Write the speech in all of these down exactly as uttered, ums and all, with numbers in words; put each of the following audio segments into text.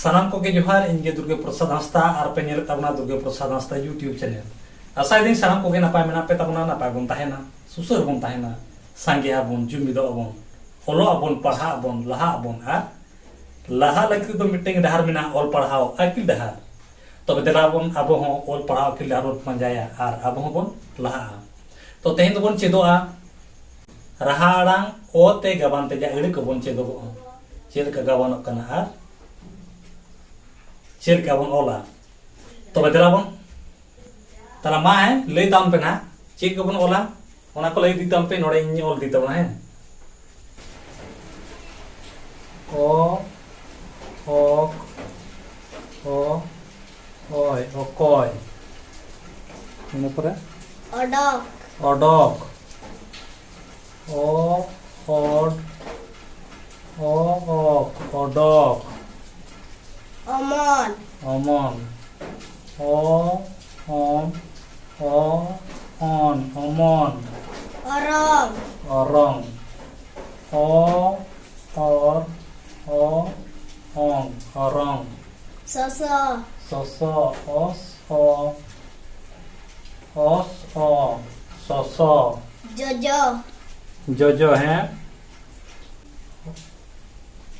ᱥᱟᱱᱟᱢ ᱠᱚᱜᱮ ᱡᱚᱦᱟᱨ, ᱤᱧ ᱜᱮ ᱫᱩᱨᱜᱟᱹ ᱯᱨᱚᱥᱟᱫᱽ ᱦᱟᱸᱥᱫᱟ, ᱟᱨ ᱯᱮ ᱧᱮᱞᱮᱫ ᱛᱟᱵᱚᱱᱟ ᱫᱩᱨᱜᱟᱹ ᱯᱨᱚᱥᱟᱫᱽ ᱦᱟᱸᱥᱫᱟ YouTube channel᱾ ᱟᱥᱟᱭᱮᱫᱟᱹᱧ ᱥᱟᱱᱟᱢ ᱠᱚᱜᱮ ᱱᱟᱯᱟᱭ ᱢᱮᱱᱟᱜ ᱯᱮ ᱛᱟᱵᱚᱱᱟ, ᱱᱟᱯᱟᱭ ᱵᱚᱱ ᱛᱟᱦᱮᱱᱟ, ᱥᱩᱥᱟᱹᱨ ᱵᱚᱱ ᱛᱟᱦᱮᱱᱟ, ᱥᱟᱸᱜᱮ ᱟᱵᱚᱱ, ᱡᱩᱢᱤᱫᱚᱜ ᱟᱵᱚᱱ, ᱚᱞᱚᱜ ᱟᱵᱚᱱ, ᱯᱟᱲᱦᱟᱜ ᱟᱵᱚᱱ, ᱞᱟᱦᱟᱜ ᱟᱵᱚᱱ᱾ ᱟᱨ ᱞᱟᱦᱟᱜ ᱞᱟᱹᱜᱤᱫ ᱫᱚ ᱢᱤᱫᱴᱮᱱ ᱰᱟᱦᱟᱨ ᱢᱮᱱᱟᱜᱼᱟ, ᱚᱞ ᱯᱟᱲᱦᱟᱣ ᱟᱹᱠᱤᱞ ᱰᱟᱦᱟᱨ᱾ ᱛᱚᱵᱮ ᱫᱮᱞᱟ ᱵᱚᱱ ᱟᱵᱚ ᱦᱚᱸ ᱚᱞ ᱯᱟᱲᱦᱟᱣ ᱟᱹᱠᱤᱞ ᱰᱟᱦᱟᱨ ᱵᱚᱱ ᱯᱟᱸᱡᱟᱭᱟ ᱟᱨ ᱟᱵᱚ ᱦᱚᱸᱵᱚᱱ ᱞᱟᱦᱟᱜᱼᱟ᱾ ᱛᱚ ᱛᱮᱦᱮᱧ ᱫᱚᱵᱚᱱ ᱪᱮᱫᱚᱜᱼᱟ ᱨᱟᱦᱟ ᱟᱲᱟᱝ ᱚ ᱛᱮ ᱜᱟᱵᱟᱱ ᱛᱮᱡᱟᱜ ᱟᱹᱲᱟᱹ ᱠᱚᱵᱚᱱ ᱪᱮᱫᱚᱜᱚᱜᱼᱟ, ᱪᱮᱫ ᱞᱮᱠᱟ ᱜᱟᱵᱟᱱᱚᱜ ᱠᱟᱱᱟ ᱟᱨ ᱪᱮᱫ ᱞᱮᱠᱟ ᱵᱚᱱ ᱚᱞᱟ᱾ ᱛᱚᱵᱮ ᱫᱮᱞᱟ ᱵᱚᱱ, ᱛᱟᱦᱞᱮ ᱢᱟ ᱦᱮᱸ, ᱞᱟᱹᱭ ᱛᱟᱵᱚᱱ ᱯᱮ ᱱᱟᱦᱟᱜ, ᱪᱮᱫ ᱠᱚᱵᱚᱱ ᱚᱞᱟ, ᱚᱱᱟ ᱠᱚ ᱞᱟᱹᱭ ᱤᱫᱤ ᱛᱟᱵᱚᱱ ᱯᱮ, ᱱᱚᱰᱮ ᱤᱧ ᱚᱞ ᱤᱫᱤ ᱛᱟᱵᱚᱱᱟ ᱦᱮᱸ᱾ ᱚ, ᱚᱠ, ᱚ, ᱚᱭ, ᱚᱠᱚᱭ᱾ ᱤᱱᱟᱹ ᱯᱚᱨᱮ? ᱚᱰᱚᱠ᱾ ᱚᱰᱚᱠ᱾ ᱚ, ᱚᱰ, ᱚ, ᱚᱠ, ᱚᱰᱚᱠ᱾ ᱚᱢᱚᱱ᱾ ᱚᱢᱚᱱ᱾ ᱚ, ᱚᱢ, ᱚ, ᱚᱱ, ᱚᱢᱚᱱ᱾ ᱚᱨᱚᱝ᱾ ᱚᱨᱚᱝ᱾ ᱚ, ᱚᱨ, ᱚ, ᱚᱝ, ᱚᱨᱚᱝ᱾ ᱥᱚᱥᱚ᱾ ᱥᱚᱥᱚ᱾ ᱚᱥ, ᱚ, ᱚᱥ, ᱚ, ᱥᱚᱥᱚ᱾ ᱡᱚᱡᱚ᱾ ᱡᱚᱡᱚ, ᱦᱮᱸ᱾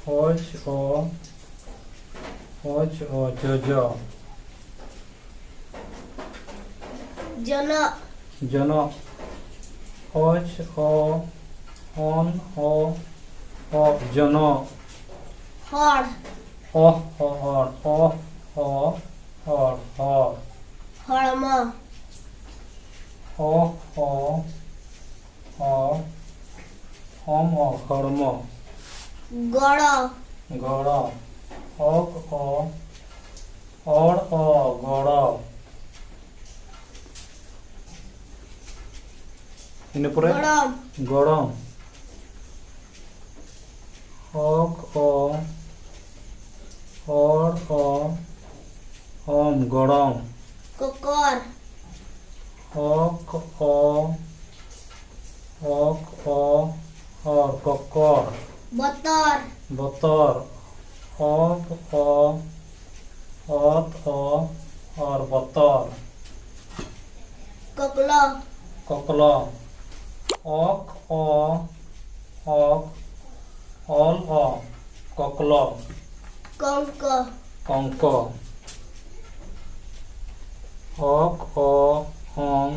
ᱚᱡ, ᱚ, ᱚᱡ, ᱚ, ᱡᱚᱡᱚ᱾ ᱡᱚᱱᱚᱜ᱾ ᱡᱚᱱᱚᱜ᱾ ᱚᱡ, ᱚ, ᱚᱱ, ᱚ, ᱚᱜ, ᱡᱚᱱᱚᱜ᱾ ᱦᱚᱲ᱾ ᱚᱦ, ᱚ, ᱦᱚᱲ᱾ ᱚᱦ, ᱚ, ᱦᱚᱲ, ᱦᱚᱲ᱾ ᱦᱚᱲᱢᱚ᱾ ᱚᱦ, ᱚ, ᱚ, ᱚᱢ, ᱚ, ᱦᱚᱲᱢᱚ᱾ ᱜᱚᱲᱚ᱾ ᱜᱚᱲᱚ᱾ ᱚᱜ, ᱚ, ᱚᱲ, ᱚ, ᱜᱚᱲᱚ᱾ ᱤᱱᱟᱹ ᱯᱚᱨᱮ? ᱜᱚᱲᱚᱢ᱾ ᱜᱚᱲᱚᱢ᱾ ᱚᱜ, ᱚ, ᱚᱲ, ᱚ, ᱚᱢ, ᱜᱚᱲᱚᱢ᱾ ᱠᱚᱠᱚᱨ᱾ ᱚᱜ, ᱚ, ᱚᱜ, ᱚ, ᱚᱨ, ᱠᱚᱠᱚᱨ᱾ ᱵᱚᱛᱚᱨ᱾ ᱵᱚᱛᱚᱨ᱾ ᱚᱛ ᱚ, ᱚᱛ ᱚ, ᱚᱨ ᱵᱚᱛᱚᱨ᱾ ᱠᱚᱠᱞᱚ᱾ ᱠᱚᱠᱞᱚ᱾ ᱚᱠ ᱚ, ᱚᱠ, ᱚᱞ ᱚ, ᱠᱚᱠᱞᱚ᱾ ᱠᱚᱝᱠᱚ᱾ ᱠᱚᱝᱠᱚ᱾ ᱚᱠ ᱚ, ᱚᱝ,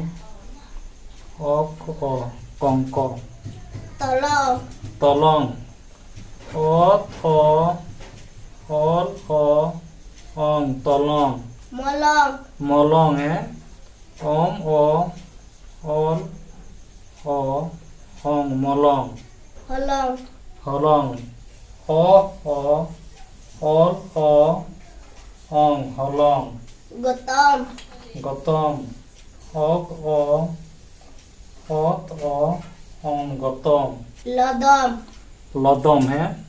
ᱚᱠ ᱚ, ᱠᱚᱝᱠᱚ᱾ ᱛᱚᱞᱚᱝ᱾ ᱛᱚᱞᱚᱝ᱾ ᱚᱛ ᱚ, ᱚᱞ ᱚ, ᱚᱝ, ᱛᱚᱞᱚᱝ᱾ ᱢᱚᱞᱚᱝ᱾ ᱢᱚᱞᱚᱝ, ᱦᱮᱸ᱾ ᱚᱢ ᱚ, ᱚᱞ ᱚ, ᱚᱝ, ᱢᱚᱞᱚᱝ᱾ ᱦᱚᱞᱚᱝ᱾ ᱦᱚᱞᱚᱝ᱾ ᱚ ᱚ, ᱚᱞ ᱚ, ᱚᱝ, ᱦᱚᱞᱚᱝ᱾ ᱜᱚᱛᱚᱢ᱾ ᱜᱚᱛᱚᱢ᱾ ᱚᱠ ᱚ, ᱚᱛ ᱚ, ᱚᱝ, ᱜᱚᱛᱚᱢ᱾ ᱞᱚᱫᱚᱢ᱾ ᱞᱚᱫᱚᱢ, ᱦᱮᱸ᱾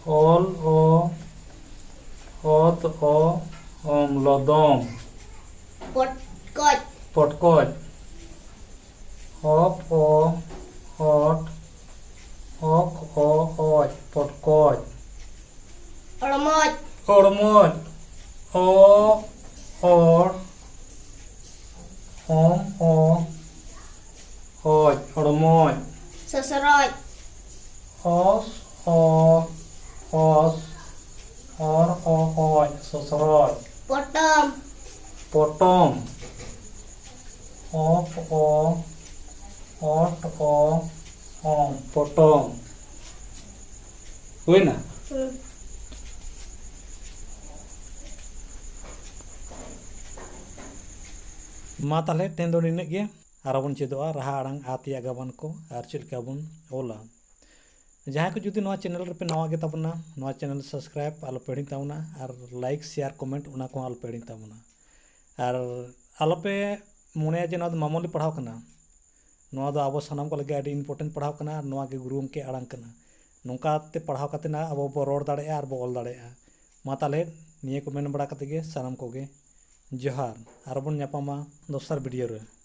ᱚᱞ ᱚ, ᱚᱛ ᱚ, ᱚᱝ, ᱞᱚᱫᱚᱢ᱾ ᱯᱚᱴᱠᱚᱡ᱾ ᱯᱚᱴᱠᱚᱡ᱾ ᱚᱯ ᱚ, ᱚᱴ, ᱚᱠ ᱚ, ᱚᱡ, ᱯᱚᱴᱠᱚᱡ᱾ ᱚᱲᱢᱚᱡ᱾ ᱚᱲᱢᱚᱡ᱾ ᱚ, ᱚᱲ, ᱚᱢ ᱚ, ᱚᱡ, ᱚᱲᱢᱚᱡ᱾ ᱥᱚᱥᱨᱚᱡ᱾ ᱚᱥ ᱚ, ᱚᱥ, ᱚᱲ ᱚ, ᱚᱡ, ᱥᱚᱥᱨᱚᱡ᱾ ᱯᱚᱴᱚᱢ᱾ ᱯᱚᱴᱚᱢ᱾ ᱚᱯ ᱚ, ᱚᱴ ᱚ, ᱚᱢ, ᱯᱚᱴᱚᱢ᱾ ᱦᱩᱭᱱᱟ? ᱦᱩᱸ᱾ ᱢᱟ ᱛᱟᱦᱞᱮ ᱛᱮᱦᱮᱧ ᱫᱚ ᱱᱤᱱᱟᱹᱜ ᱜᱮ᱾ ᱟᱨᱚ ᱵᱚᱱ ᱪᱮᱫᱚᱜᱼᱟ ᱨᱟᱦᱟ ᱟᱲᱟᱝ ᱟ ᱛᱮᱭᱟᱜ ᱜᱟᱵᱟᱱ ᱠᱚ ᱟᱨ ᱪᱮᱫ ᱞᱮᱠᱟ ᱵᱚᱱ ᱚᱞᱟ᱾ ᱡᱟᱦᱟᱸᱭ ᱠᱚ ᱡᱩᱫᱤ ᱱᱚᱣᱟ ᱪᱮᱱᱮᱞ ᱨᱮᱯᱮ ᱱᱟᱣᱟ ᱜᱮ ᱛᱟᱵᱚᱱᱟ, ᱱᱚᱣᱟ ᱪᱮᱱᱮᱞ ᱥᱟᱵᱥᱠᱨᱟᱭᱤᱵ ᱟᱞᱚᱯᱮ ᱦᱤᱲᱤᱧ ᱛᱟᱵᱚᱱᱟ, ᱟᱨ ᱞᱟᱭᱤᱠ, ᱥᱮᱭᱟᱨ, ᱠᱚᱢᱮᱱᱴ ᱚᱱᱟ ᱠᱚᱦᱚᱸ ᱟᱞᱚᱯᱮ ᱦᱤᱲᱤᱧ ᱛᱟᱵᱚᱱᱟ᱾ ᱟᱨ ᱟᱞᱚᱯᱮ ᱢᱚᱱᱮᱭᱟ ᱡᱮ ᱱᱚᱣᱟ ᱫᱚ ᱢᱟᱢᱚᱞᱤ ᱯᱟᱲᱦᱟᱣ ᱠᱟᱱᱟ, ᱱᱚᱣᱟ ᱫᱚ ᱟᱵᱚ ᱥᱟᱱᱟᱢ ᱠᱚ ᱞᱟᱹᱜᱤᱫ ᱟᱹᱰᱤ ᱤᱢᱯᱚᱨᱴᱮᱱᱴ ᱯᱟᱲᱦᱟᱣ ᱠᱟᱱᱟ, ᱟᱨ ᱱᱚᱣᱟ ᱜᱮ ᱜᱩᱨᱩ ᱜᱚᱢᱠᱮ ᱟᱲᱟᱝ ᱠᱟᱱᱟ᱾ ᱱᱚᱝᱠᱟ ᱛᱮ ᱯᱟᱲᱦᱟᱣ ᱠᱟᱛᱮ ᱱᱟᱜ ᱟᱵᱚ ᱵᱚ ᱨᱚᱲ ᱫᱟᱲᱮᱭᱟᱜᱼᱟ ᱟᱨ ᱵᱚ ᱚᱞ ᱫᱟᱲᱮᱭᱟᱜᱼᱟ᱾ ᱢᱟ ᱛᱟᱦᱞᱮ ᱱᱤᱭᱟᱹ ᱠᱚ ᱢᱮᱱ ᱵᱟᱲᱟ ᱠᱟᱛᱮ ᱜᱮ ᱥᱟᱱᱟᱢ ᱠᱚᱜᱮ ᱡᱚᱦᱟᱨ, ᱟᱨ ᱵᱚᱱ ᱧᱟᱯᱟᱢᱟ ᱫᱚᱥᱟᱨ ᱵᱷᱤᱰᱤᱭᱳ ᱨᱮ᱾